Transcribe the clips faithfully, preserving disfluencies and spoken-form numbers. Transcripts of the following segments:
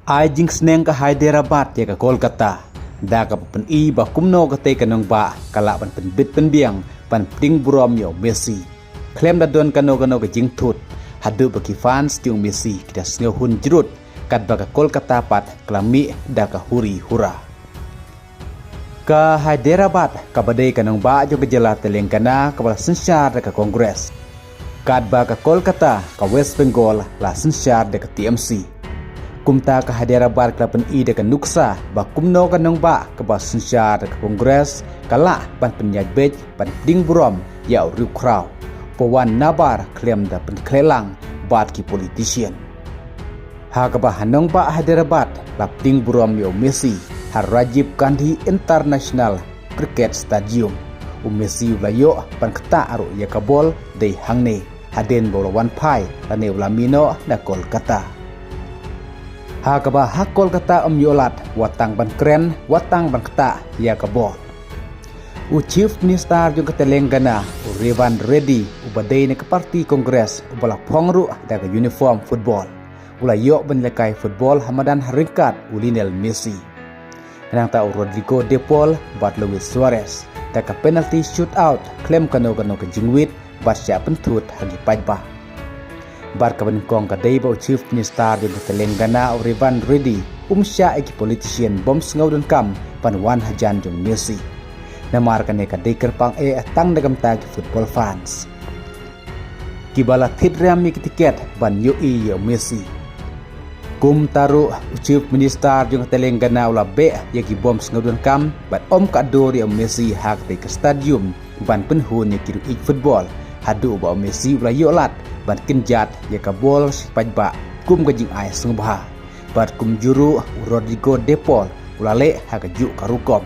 Ai jingsneng ka Hyderabad ïa ka Kolkata da kaba pyni ba kumno katei ka nongbah ka lah ban pynbit pynbiang ban pdiang burom ïa u Messi. Khlem da don kano kano ka jingthut, haduh ba ki fans jong u Messi ki da sngewhun jrut, katba ka Kolkata pat ka la mih da ka huri hura. Ka Hyderabad kaba dei ka nongbah jong ka jylla Telangana kaba la synshar da ka Congress, katba ka Kolkata ka West Bengal la synshar da ka T M C. Kumta ka Hyderabad ka la pyni da ka nuksa ba kumno ka nongbah kaba synshar da ka Congress ka lah ban pynïaid beit ban pdiang burom ïa u riewkhraw, ba wan nabar khlem da pynkhleh lang bad ki politician. Ha kaba ha nongbah Hyderabad la pdiang burom ïa u Messi ha Rajiv Gandhi International Cricket Stadium. U Messi u la ïoh ban ktah ruh ïa ka bol dei hangne, hadien ba u la wan phai lane u la mih noh na Kolkata. Ha kaba ha Kolkata um ïoh lad wat tang ban kren, wat tang ban ktah ïa ka bol. U Chief Minister jong ka Telangana, u Revanth Reddy, uba dei na ka party Congress, uba la phong ruh da ka uniform football, u la ïoh ban lehkai football ha madan ha ryngkat u Lionel Messi. Nangta u Rodrigo De Paul bad Luis Suarez da ka penalty shootout khlem kano kano ka jingwit bad shah pynthut ha ki paidbah. Bad kaba nyngkong ka dei ba u Chief Minister jong ka Telangana, u Revanth Reddy, um shah ïa ki politician bym sngewdonkam ban wan hajan jong u Messi. Namar kane ka dei kyrpang eh tang da ka bynta ki football fans, kiba la thied rem ïa ki tiket ban ïohi ïa u Messi. Kumta ruh u Chief Minister jong ka Telangana u la beh ïa ki bym sngewdonkam bad um kah dur ïa u Messi ha katei ka stadium ban pynhun ïa ki riew ïeit football, haduh ba u Messi u la ïoh lad ban kynjat ïa ka bol sha ki paidbah kum ka jingai sngewbha. Bad kumjuh ruh u Rodrigo De Paul u la leh ha kajuh ka rukom.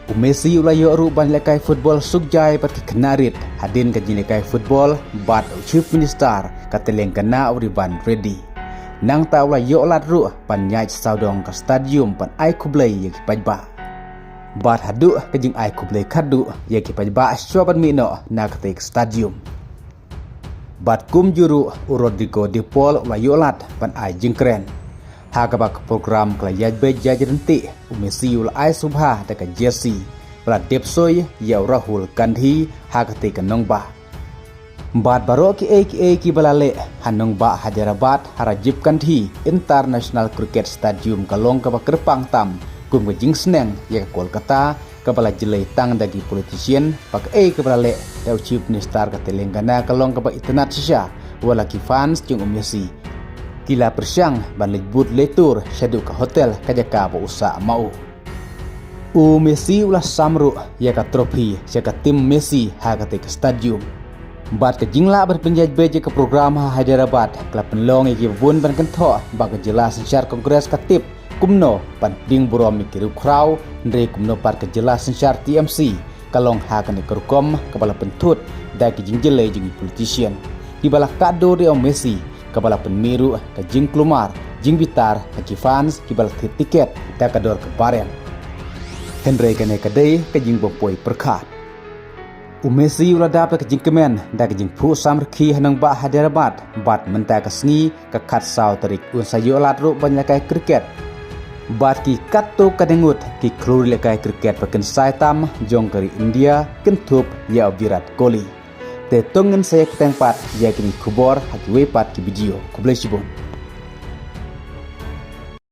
U Messi u la ïoh ruh ban lehkai football suk jai bad ki khynnah rit hadien ka jinglehkai football bad u Chief Minister ka Telangana, u Revanth Reddy. Nangta u la ïoh lad ruh ban ïaid sawdong ka stadium ban ai khublei ïa ki paidbah. Bad haduh ka jingai khublei khatduh ïa ki paidbah shuwa ban mih noh na katei ka stadium. Bad kumjuh ruh u Rodrigo De Paul u la ïoh lad ban ai jingkren. Ha kaba ka program ka la ïaid beit ïaid ryntih, u Messi u la ai sngewbha da ka jersey ba la dep soi ïa u Rahul Gandhi ha katei ka nongbah. Bad baroh kiei kiei kiba la leh ha nongbah Hyderabad ha Rajiv Gandhi International Cricket Stadium ka long kaba kyrpang tam kum ka jingsneng ïa ka Kolkata kaba la jlei tang da ki politician, ba kaei kaba la leh da u Chief Minister ka Telangana ka long kaba itynnad shisha, wat la ki fans jong u Messi ki la pyrshang ban leit bud leit tur shaduh ka hotel ka jaka ba u sah ma u. U Messi u la sam ruh ïa ka trophy sha ka team Messi ha katei ka stadium. Bad ka jinglah ban pynïaid beit ïa ka program ha Hyderabad ka la pynlong ïa kiba bun ban kynthoh ba ka jylla synshar Congress ka tip kumno ban pdiang burom ïa ki riewkhraw, hynrei kumno pat ka jylla synshar T M C ka long ha kane ka rukom kaba la pynthut da ki jingjlei jong ki politician, kiba la kah dur ïa u Messi, kaba la pynmih ruh ka jingkulmar jingbitar ha ki fans kiba la thied tiket da ka dor kaba rem. Hynrei kane ka dei ka jingbym poi pyrkhat. U Messi u la dap ïa ka jingkmen da ka jingphuh samrkhie ha nongbah Hyderabad, bad mynta ka sngi ka khatsaw tarik un sa ïoh lad ruh ban lehkai cricket. Bad ki katto katne ngut ki khlur lehkai cricket ba kynsai tam jong ka ri India kynthup ïa u Virat Kohli. Te to ngin sa ïa kyrpad ïa kine ki khubor ha kiwei pat ki video. Khublei shibun.